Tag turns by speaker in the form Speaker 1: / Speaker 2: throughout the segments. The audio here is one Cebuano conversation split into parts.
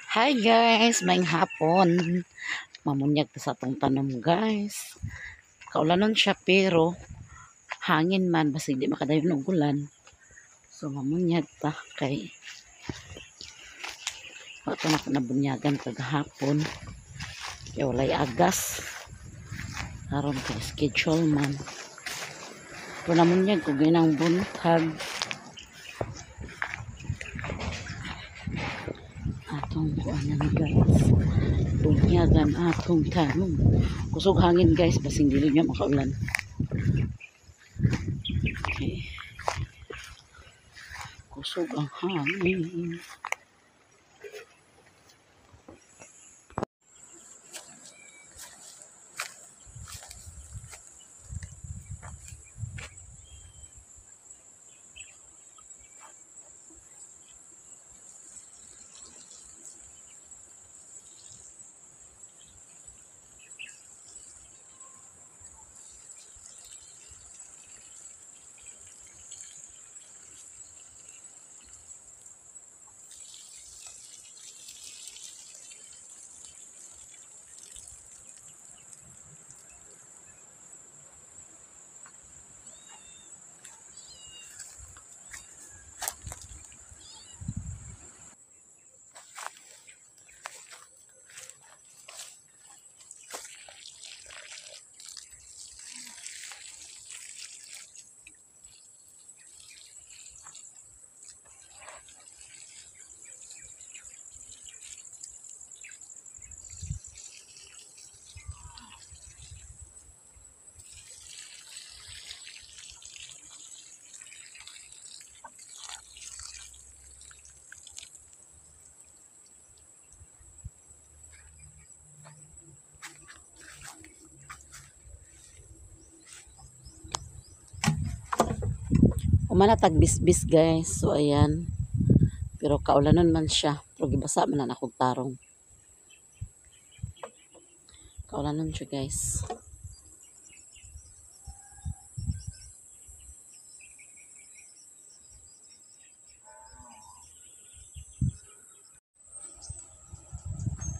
Speaker 1: Hi guys, maayong hapon. Mamunyag ta sa atong tanom, guys. Kaulanon siya pero hangin man, basig di makadayon og ulan. So mamunyag ta kay wa pa nako nabunyagan kagahapon. Kay walay agas. Karon kay schedule man. Pero namunyag ko ginang buntag. Atong kuanan, guys. Bunyagan atong tanom. Kusog hangin, guys, basing dili niya makaulan. Okay. Kusog ang hangin. Humana tag bisbis, guys. So ayan. Pero kaulanon man siya. Pero gibasa man na akong tarong. Kaulanon siya, guys.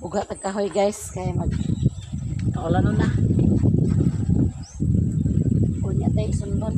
Speaker 1: Buga tag kahoy, guys, kay mag kaulanon na. Unya tay sundon.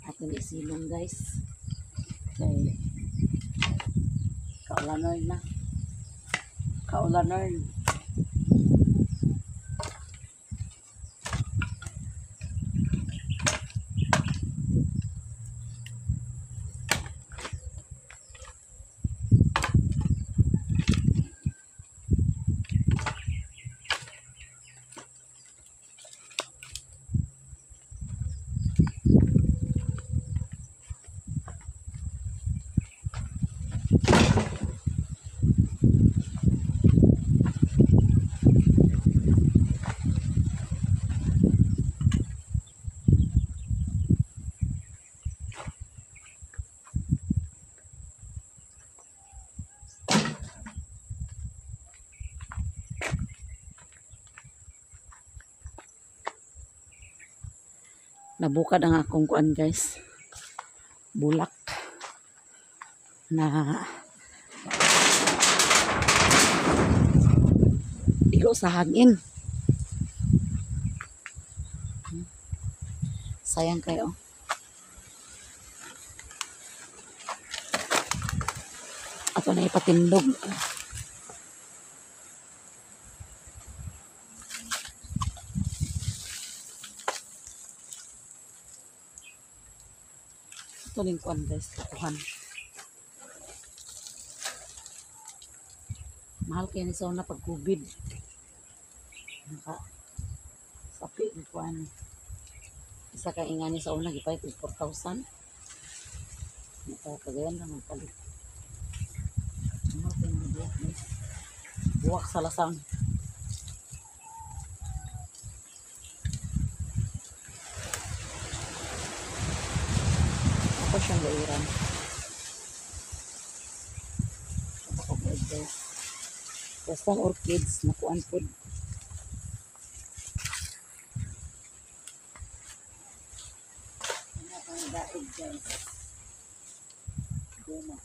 Speaker 1: Ato ni isilong, guys. Kay kaulanon na. Kaulanon. Nabukad ang akong kuan, guys. Bulak. Na igo sa hangin. Sayang kayo. Ato na ipatindog. Ito ning kuan, guys, tukuhan. Mahal kaya ni sa una pag COVID. Naka sapi ni kuan. Isa ka ingani sa una gipalit og 4,000. Naka kagayan na magpalit. Mahal kaya ni buwak, guys. Buwak sa lasang. Ako siyang gairan. Ako guys. Basta ang orchids, nakuan po. Ang daig, guys. Guma.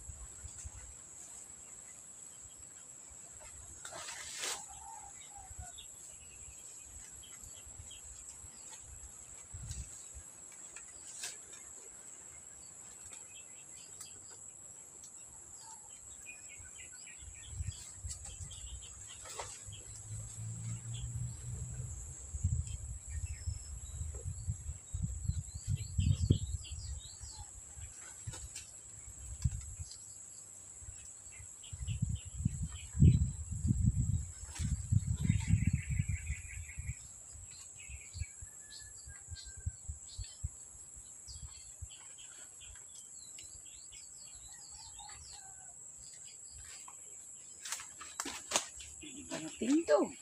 Speaker 1: Natindog.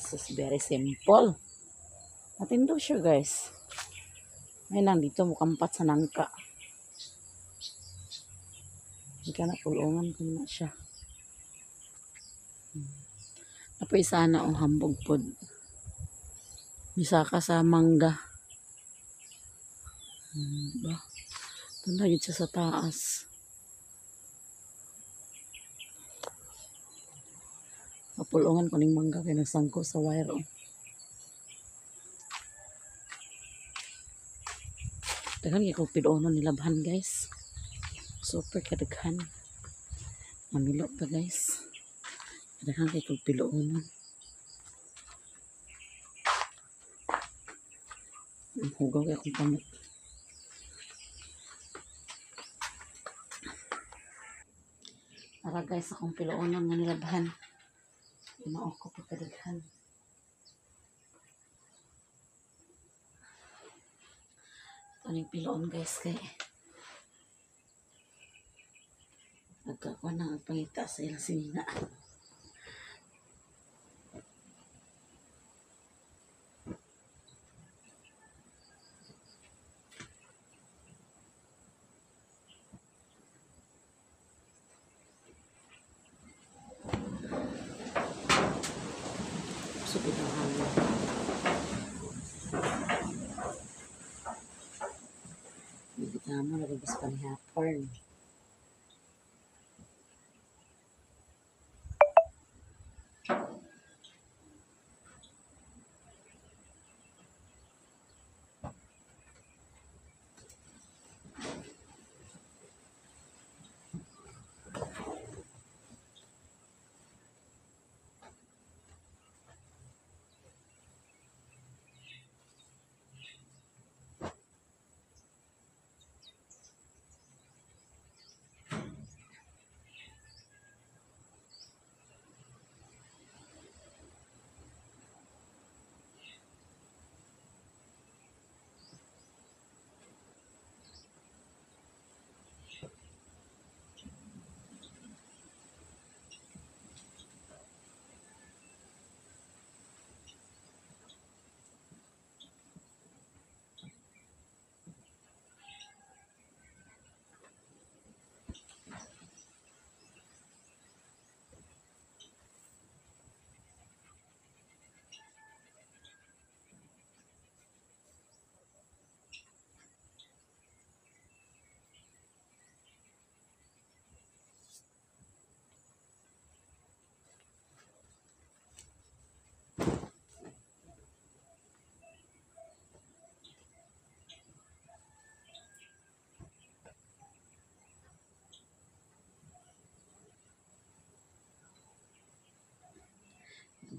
Speaker 1: This is very simple. Natindog siya, guys. May nandito mukampat sa nangka. Hindi ka na pulungan ko na siya. Apoy sana ang hambog pod. Misaka sa mangga. Diba? Tanda yun siya sa taas. Mapulungan ko ning mangga kay nagsangko sa wire. Oh. Daghan kay kog pidonon nilabhan, guys. Super kadaghan. Mamilo pa, guys. Daghan kay kog pilonon. Ang hugaw kay akong kamot. Para, guys, akong pilonon nga nilabhan. Ginoo ko pagkadaghan. Ito ning piloon, guys, kay nagkakuha na ang pangita sa ilang sinina. Sugod ang hangin. Bigit na mo, nagabas pa ni hapon.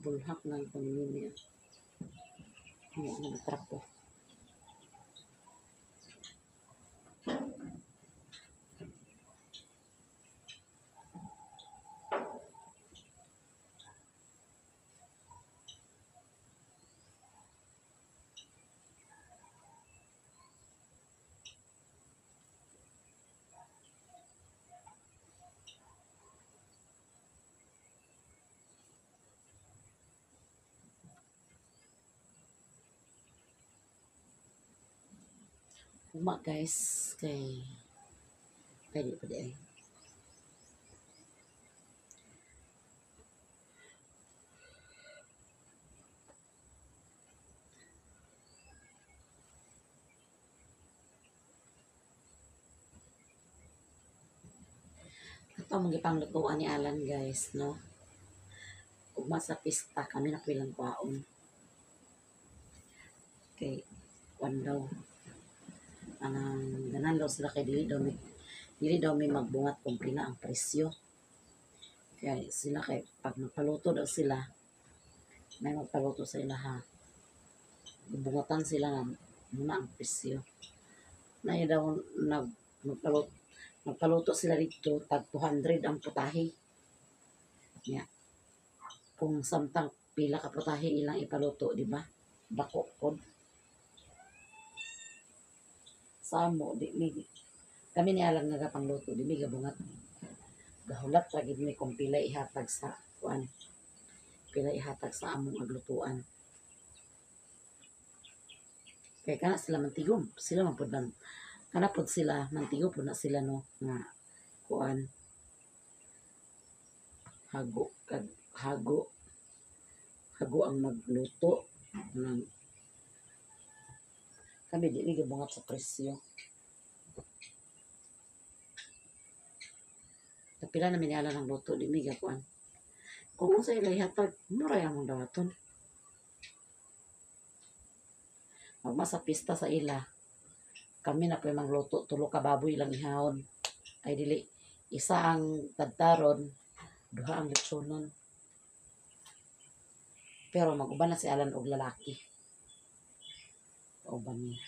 Speaker 1: Bulhak lang paningin niya. Ano ang trapo. Uma guys, kay di pa di ay. Ito ang gipanglutuan ni Alan guys, no? Ugma sa pista kami na pilang kwaon. Kay kwan daw. Anang ganan daw sila kay dili daw mi magbungat kung pila ang presyo. Kaya sila kay pag magpaluto daw sila, may magpaluto sa ila ha. Bungatan sila nga muna ang presyo. Na daw magpaluto sila dito tag 200 ang putahe. Nya. Kung samtang pila ka putahe ilang ipaluto, di ba? Dako pod. Sa amo di mi kami ni Alan nga gapangluto, di mi gabungat. Gahulat ra gid mi kung pila ihatag sa kuan. Pila ihatag sa among aglutuan. Kay kana sila mantigom, sila man pud man kana pud sila mantigo pud na sila no nga kuan hago kag hago hago ang magluto nang kami di mi gabungat sa presyo. Kapila na mi ni Alan ang luto di mi gakuan. Kung unsa ila ihatag, mura among dawaton. Magma sa pista sa ila, kami na po mangluto, tulo ka baboy lang ihawon. Ay dili, isa ang tadtaron, duha ang lechonon. Pero mag-uban na si Alan og lalaki. Uban niya.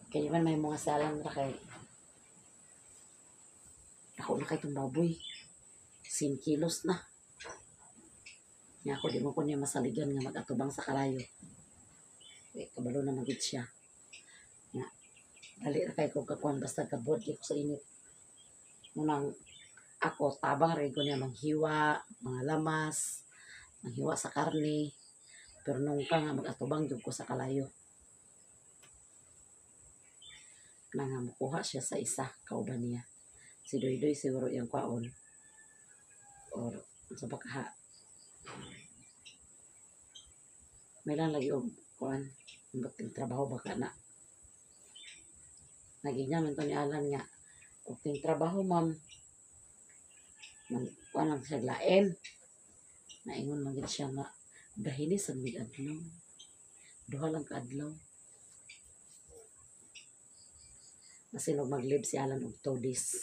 Speaker 1: Kaya man may mga salan ra kay ako na kay itong baboy. 5 kilos na. Nga ako, di mo ko niya masaligan nga mag-atubang sa kalayo. Eh, kabalo na magid siya. Nga, dali ra kay kong kakuan basta kabod ko sa init. Munang ako, tabang ra ko niya manghiwa, mga lamas, manghiwa sa karne. Pero nung ka nga mag-atubang jud ko sa kalayo. Na nga mukuha siya sa isa, kauban niya. Si Doydoy siguro iyang kwaon. Or sa baka may lang lagi og kuan ba't trabaho baka na. Naging man to ni Alan nga og ting trabaho ma'am. Man kuan lang siya lain. Naingon man gid siya nga dahili sa mig adlaw. Duha lang ka adlaw. Masilog mag-live si Alan og 2 days.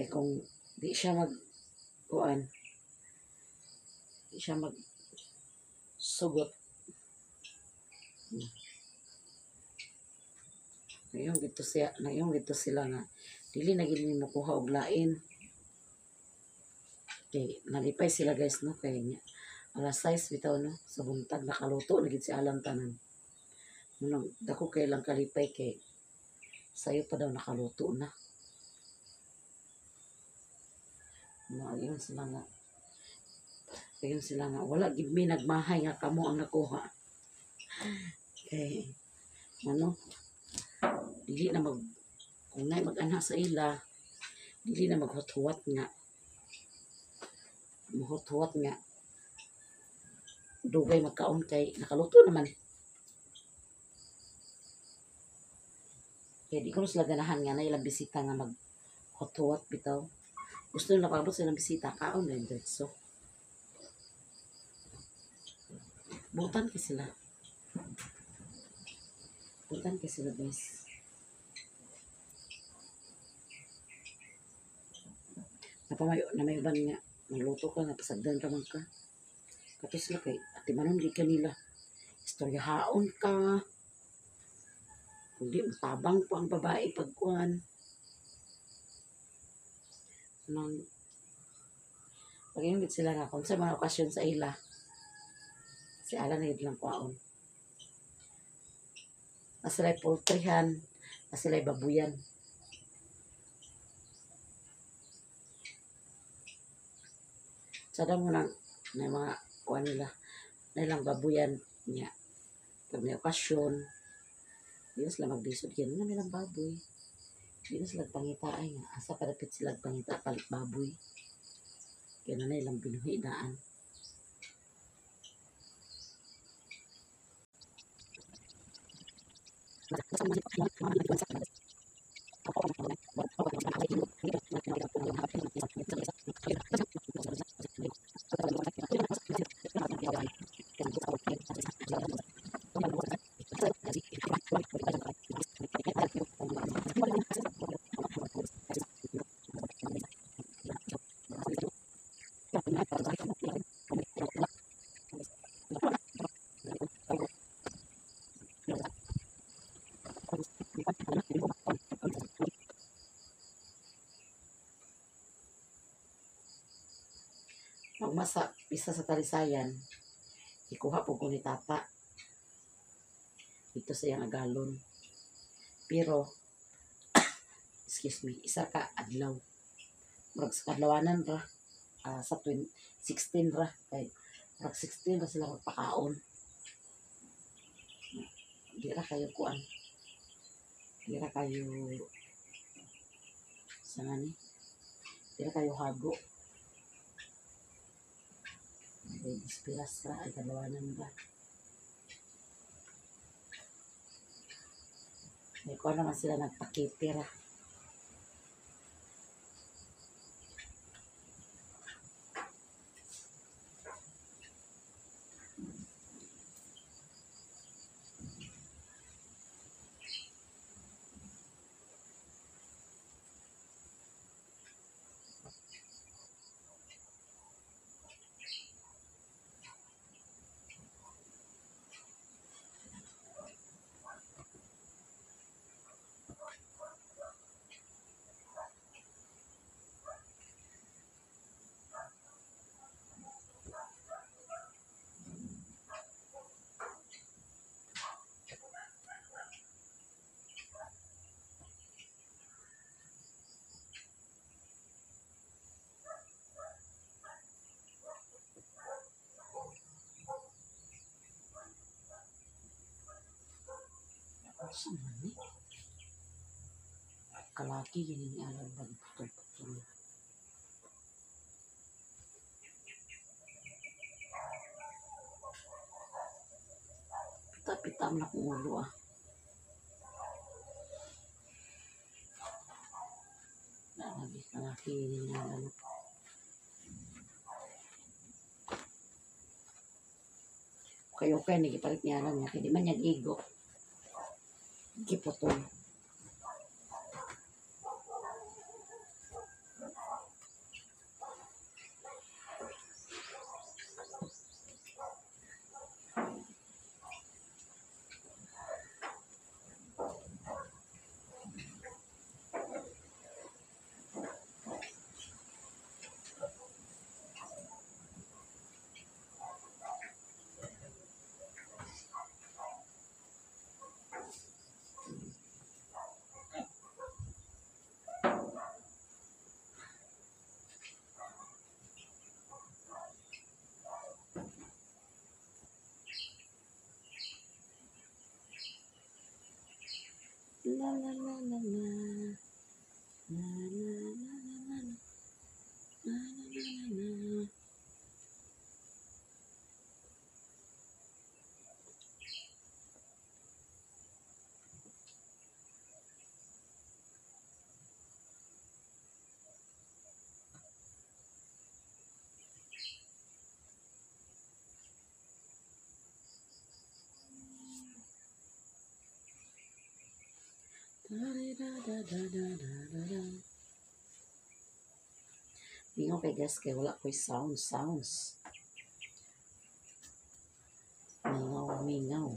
Speaker 1: Eh kung di siya mag kuan, di siya mag sugot. Ngayon gito siya, ngayon gito sila nga dili na gid mi mokuha og lain. Kay nalipay sila guys no kay nya alas 6 bitaw no sa buntag nakaluto na gid si Alan tanan. Munang dako kay lang kalipay kay sayo pa daw nakaluto na. No, ayun sila nga. Ayun sila nga. Wala gid mi nagmahay nga kamo ang nakuha. Kay ano, dili na mag kung nay mag-ana sa ila, dili na maghuwat-huwat nga. Muhuwat-huwat nga. Dugay magkaon kay nakaluto naman. Kaya di ko sila ganahan nga na ilang bisita nga maghuwat-huwat bitaw. Gusto nila paabot sa ilang bisita, kaon na yung diretso. Butan kay sila. Daghan kay sila, guys. Napamayo na may uban nga magluto ka nga pasagdan ra man ka. Kato sila kay atimanon gid kanila. Istoryahaon ka. Kung di tabang po ang babae pagkuan. Nang pag sila nga kung sa mga okasyon sa ila, si Alan na lang kwaon. Na sila'y poultryhan, na sila'y babuyan. Sada mo nang na mga kuan nila, na ilang babuyan niya. Pag may okasyon, di na sila maglisod yan nga nilang baboy. Di na sila pangita ay nga. Asa padapit sila pangita palit baboy. Kaya na ilang binuhi daan. Magmasa isa sa talisayan, ikuha po ko ni tata. Dito sa iyang agalon. Pero, excuse me, isa ka adlaw. Murag sa kadlawanan ra, sa 16 ra, kay murag 16 ra sila magpakaon. Di ra kayo kuan. Di ra kayo sa ni? Di ra kayo hago. Kay dispiras ra ay kadlawanan ra. May kuan naman sila nagpakete ra. Unsa man ni? Kalaki yun ni alam ba putol-putol. Pita-pita man akong ulo ah. Lagi kalaki yun ni alam. Kayo kay ni gipalit niya alam niya kay di man niya gigo. Giputol. La la la la la. La la la la la. La la la la la. Da-da-da-da-da-da-da. Mingaw kay guys, kay wala ko'y sound, sounds. Mingaw, mingaw.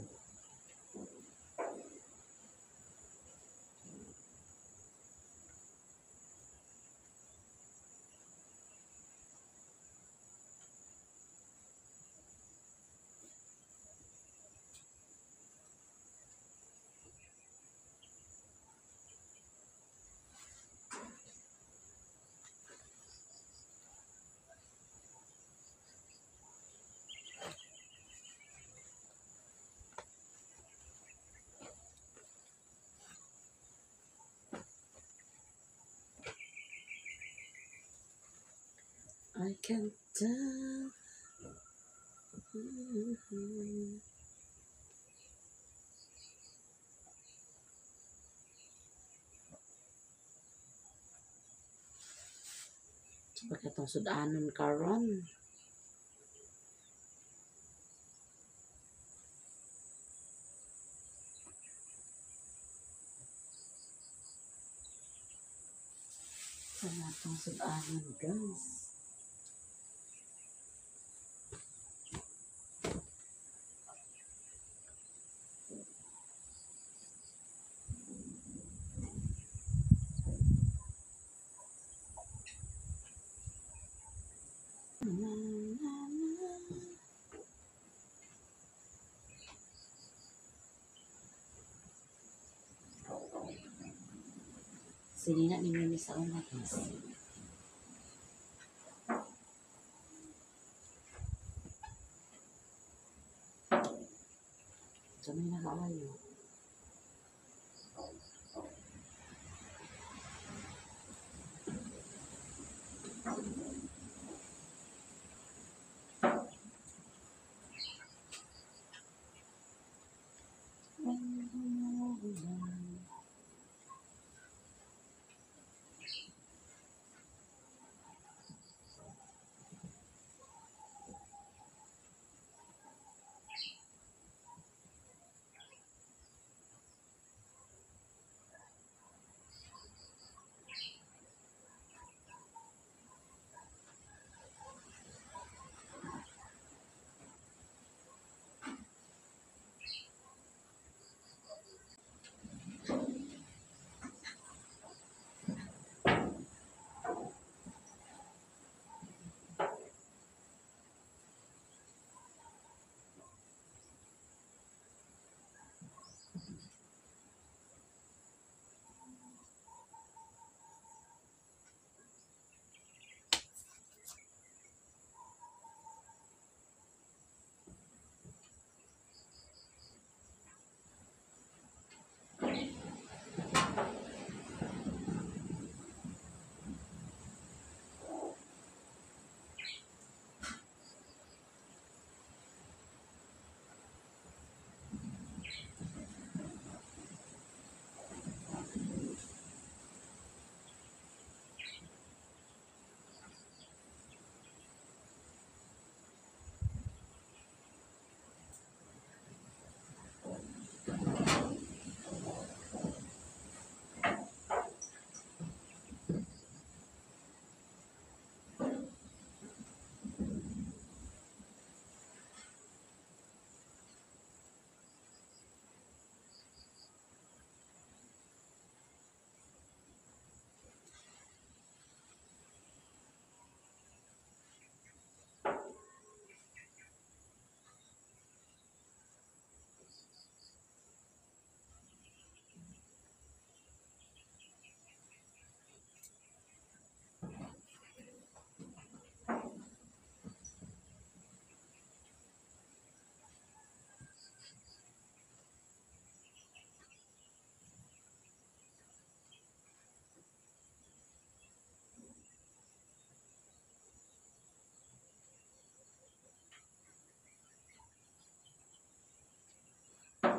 Speaker 1: I can tell. Bakit itong sudanon karon? Sana itong sudanon, guys. Na, na, na. Sinina ni Mimi sa una, guys. Gamay na kaayo.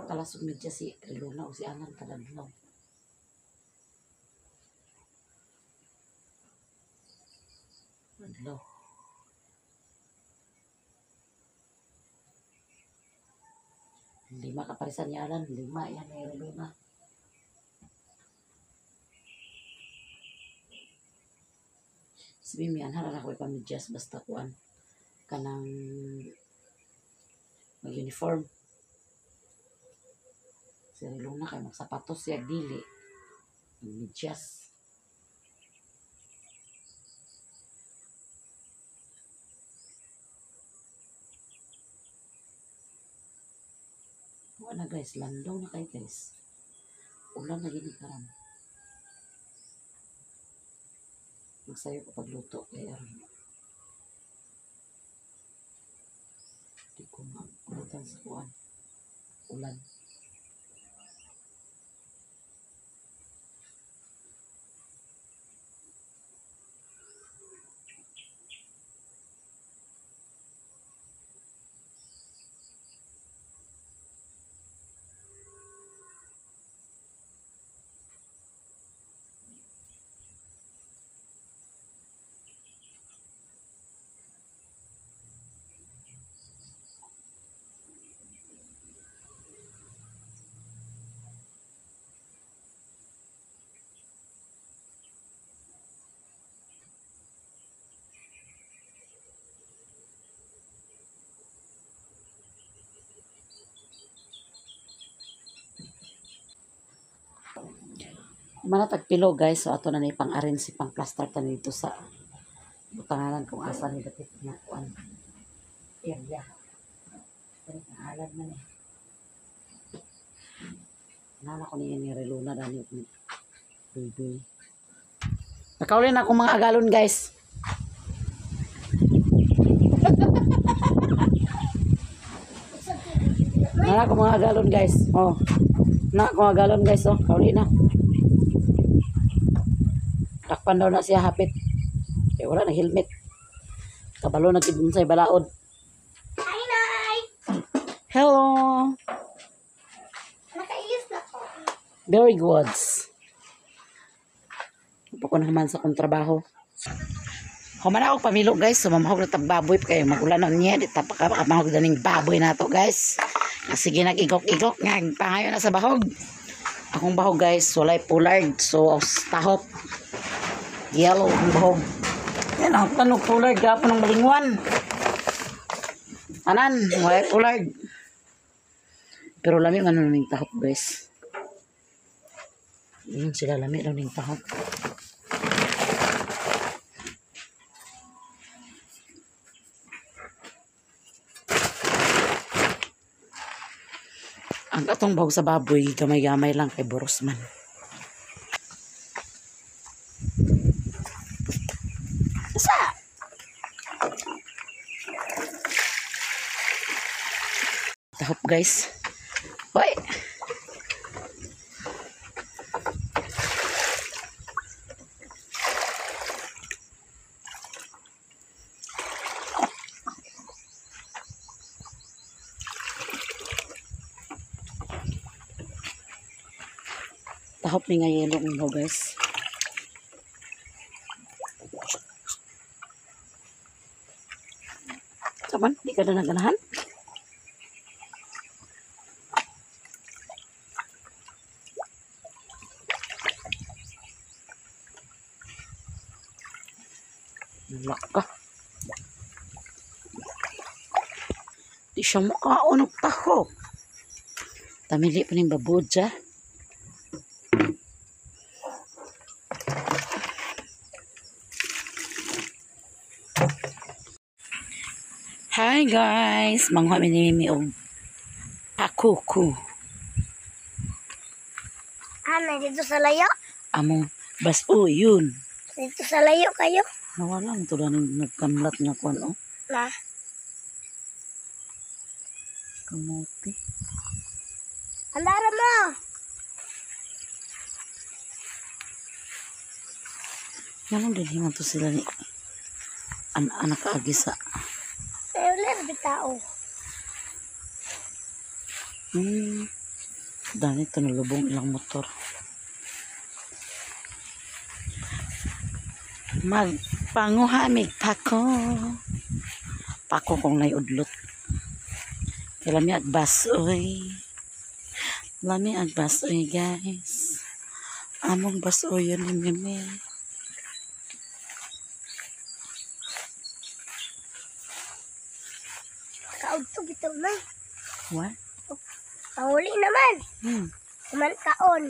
Speaker 1: Kalasog media si Luna o si Alan Taladlaw. Adlaw. Lima kaparisan ni Alan, lima yan ni Luna. Si Mimi anhara na ko ipamidyas basta kuan kanang mag-uniform. Si Luna kay magsapatos siya dili. Magmidyas. Wala guys, landaw na kayo guys. Ulan na gini karon. Magsayo ko pagluto kay aron. Di ko mabutan sa kuan. Ulan. Mana tagpilo guys, so ato na ni pang-arrange si pang-plaster ta dito sa butanganan kung asa ni dapit nga kuan area. Kani pangalan man eh. Nana ko niya ni Reluna dani duy-duy. Nakauli na akong mga agalon guys. Nana ko mga agalon guys. Oh. Na ko mga agalon guys oh, kauli na. Takpan daw na siya hapit. Kaya wala na helmet. Kabalo na gid sa balaod.
Speaker 2: Hi, Nay!
Speaker 1: Hello.
Speaker 2: Nakailis na ko.
Speaker 1: Very good. Upo ko naman sa akong trabaho. Human ako pamilo guys. So mamahog na tag baboy pa kayo. Magulan na niya. Di tapaka mahog na ning baboy na to guys. Sige nag-igok-igok. Nga pangayo na sa bahog. Akong bahog guys. Walay pullard. So tahop. Yellow ang bahog. Yan ang tanog pullard. Gapon ng balingwan. Anan. Walay pullard. Pero lami man ning tahop guys. Yun sila lami daw ning tahop. Ang atong bahog sa baboy, gamay-gamay lang kay boros man. Sa! Tahop guys. Hoy! Tahop ni nga yelo mo guys. Saman, di ka na naganahan? Laka. Di siya mukhaon og tahop. Tamili pa ning babudya. Hi guys, manguha mi ni Mimi og pakuku.
Speaker 2: Ah, nandito sa layo?
Speaker 1: Among bas-o yun.
Speaker 2: Dito sa layo kayo?
Speaker 1: Nawala ang tulad ng nagkamlat nga kuan oh.
Speaker 2: Na?
Speaker 1: Kamote.
Speaker 2: Alara mo!
Speaker 1: Nganong dinhi man to sila ni anak kaagi sa
Speaker 2: Wala na tao.
Speaker 1: Dani to nalubong ilang motor. Magpanguha mig pako. Pako kong naiudlot. Kay lami agbas oy. Lami agbas oy guys. Among basoy yun ni Mimi.
Speaker 2: Kaudto bitaw na.
Speaker 1: What?
Speaker 2: Panguli naman. Kuman kaon.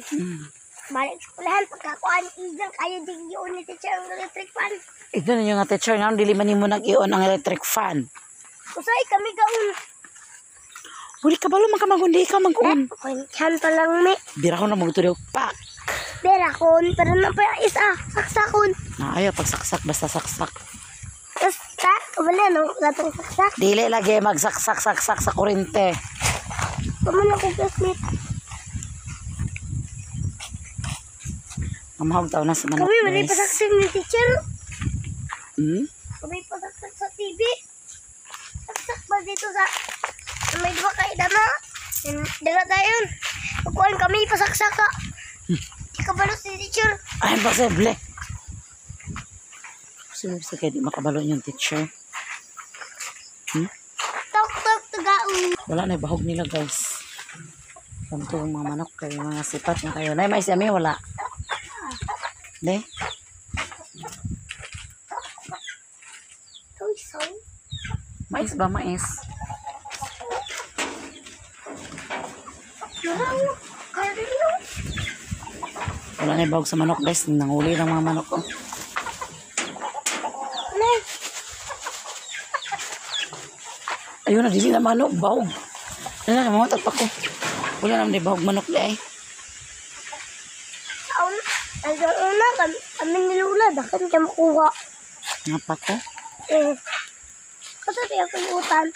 Speaker 2: Balik eskwelahan pagkakuan igang kayo di giun ni teacher ang electric fan.
Speaker 1: Ito na yung teacher nga dili man nimo nag-ion ang electric fan.
Speaker 2: Usay kami gaun.
Speaker 1: Uli ka balo man ka magundi ikaw mag-on.
Speaker 2: Kwan pa lang mi.
Speaker 1: Bira ko na magtuloy pak.
Speaker 2: Bira kon pero na pa isa saksakon.
Speaker 1: Na ayaw pagsaksak basta saksak.
Speaker 2: Basta wala no gatong saksak.
Speaker 1: Dili lagi magsaksak saksak sa kurente.
Speaker 2: Kuman ako classmate.
Speaker 1: Mamahog taw na sa manok.
Speaker 2: Kami wala pasaksak ni teacher. Kami pasaksak sa TV. Saksak ba dito sa may duha kay dama? Dala tayo. Pagkuhan kami pasaksak ka. Di ka balo si teacher.
Speaker 1: Ay, imposible. Posible sa kaya di makabalo yung teacher.
Speaker 2: Tok tok tagaon.
Speaker 1: Wala na bahog nila guys. Kanto ang mga manok kayo, mga sipat na kayo. Nay, mais yami, wala. De?
Speaker 2: Toy song.
Speaker 1: Mais ba, mais? Wala na bahog sa manok guys. Nanguli ng mga manok ko. Ayun na, dili na manok. Bahog. Wala na, mga tagpak ko. Wala naman di bahog manok di ay.
Speaker 2: Ang una, kami ni Lula, bakit ka makuha?
Speaker 1: Nga pa ko?
Speaker 2: Eh. Kasi di ako yung utan.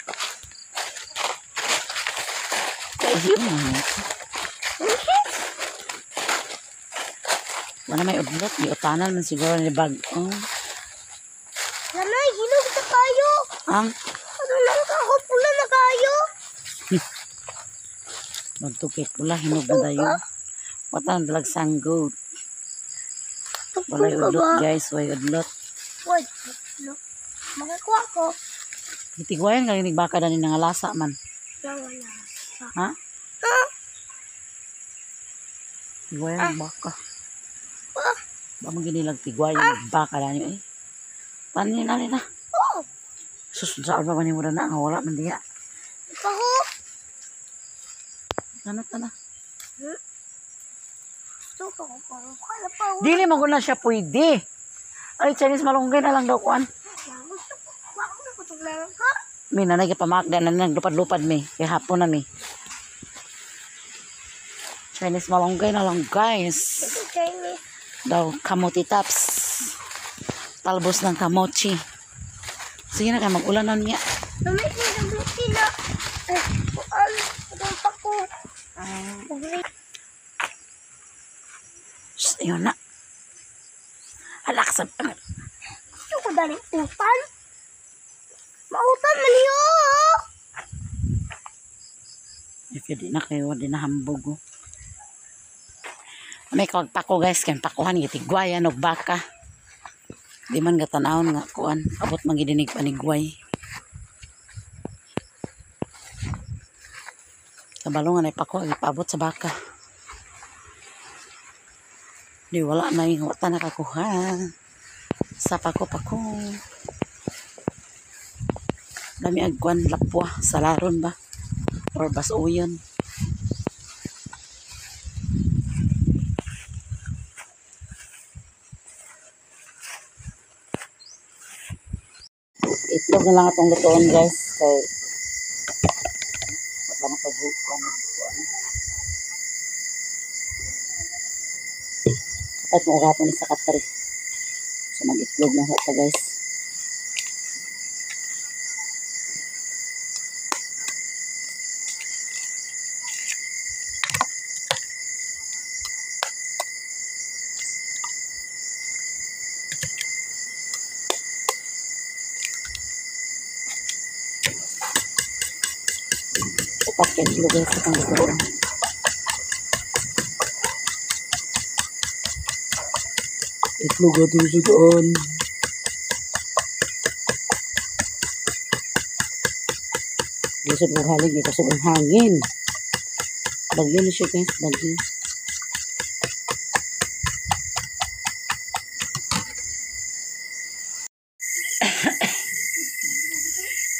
Speaker 1: Wala may udlot. Di utanan man siguro ni bag. Oh.
Speaker 2: Nanay, hinog na kayo.
Speaker 1: Ang?
Speaker 2: Ano lang ako, pula na kayo.
Speaker 1: Magtukit pula, hinog na dayon. Watan dalag sanggot. Walay udlot guys, walay udlot.
Speaker 2: Wait, makakuha ko.
Speaker 1: Gitigwayan ka ginig baka dani nangalasa man.
Speaker 2: Nangalasa.
Speaker 1: Ha? Tigwayan baka. Ba man ginilag tigwayan baka dani eh. Panin na na.
Speaker 2: Oh.
Speaker 1: Sus, saan ba man mo na wala man diya.
Speaker 2: Paho.
Speaker 1: Ano ta na?
Speaker 2: Gusto ko pa.
Speaker 1: Dili man ko na siya pwede. Ay, Chinese malunggay na lang daw kuan.
Speaker 2: Gusto ko. Ako na ka.
Speaker 1: Mi nanay gipamakda na naglupad-lupad mi. Kay hapon na mi. Chinese malunggay na lang guys.
Speaker 2: Chinese.
Speaker 1: Daw kamote tops. Talbos ng kamochi. Sige na kay mag-ulan na niya.
Speaker 2: Lumit na. Ay, kuan. Itong pako.
Speaker 1: Shh, ayun na. Alak sa...
Speaker 2: Gusto ko dali utan. Mautan man niyo.
Speaker 1: If di na kayo, di na hambog. Oh. May kawag pako guys, kay pakuhan gitigwayan og baka. Di man gatanawon nga kuan, abot man gidinig panigway. Kabalo nga nay pako gipaabot sa baka. Di wala na yung wata nakakuha. Sa pako-pako. Dami agkuan lapwa, salaron ba? Or basuyon. Itlog na lang atong lutoon guys. Kay wala na pag-hukuan. At maurapon ni sa katri. So mag-itlog na sa guys. Upat ka itlog guys sa lutoon. Itlog at sudoon. Lisod ng halig, ito sa hangin. Bagyo na siya guys, bagyo.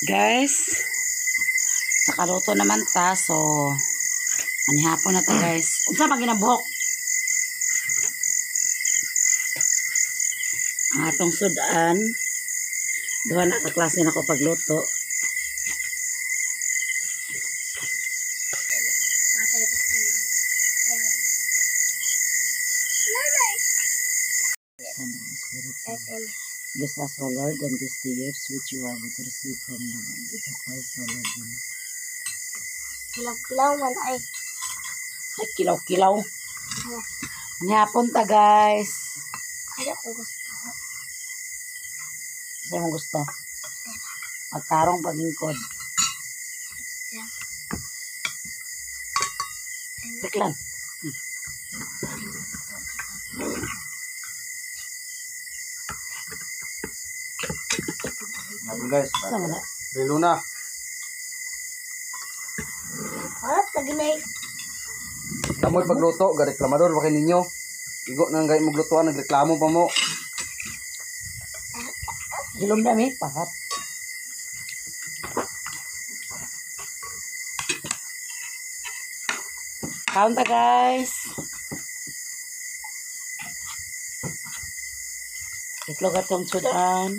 Speaker 1: Guys, Nakaluto naman ta, so manihapon na ta, guys. Unsa man ginabuhok? Ang atong sudan, duha na ka klase na ko pagluto.
Speaker 2: Nanay.
Speaker 1: Son and Spirit. Bless us, O Lord, and these the gifts which you are about to receive from the Lord. Through Christ our Lord. Amen.
Speaker 2: Kilaw-kilaw man ay.
Speaker 1: Ay, kilaw-kilaw. Manihapon ta, guys.
Speaker 2: Kaya kung gusto.
Speaker 1: Sa imong gusto. Pagtarong paglingkod.
Speaker 2: Yeah.
Speaker 1: Tiklan.
Speaker 3: Sabi, guys,
Speaker 1: Sa wala.
Speaker 3: relo na.
Speaker 2: Harap lagi na eh.
Speaker 3: Kamoy pagluto, gareklamador ba kay ninyo? Igo nang gay maglutuan, nagreklamo pa mo.
Speaker 1: Hilom na mi, pahat. Kaon ta, guys. Itlog atong sudan.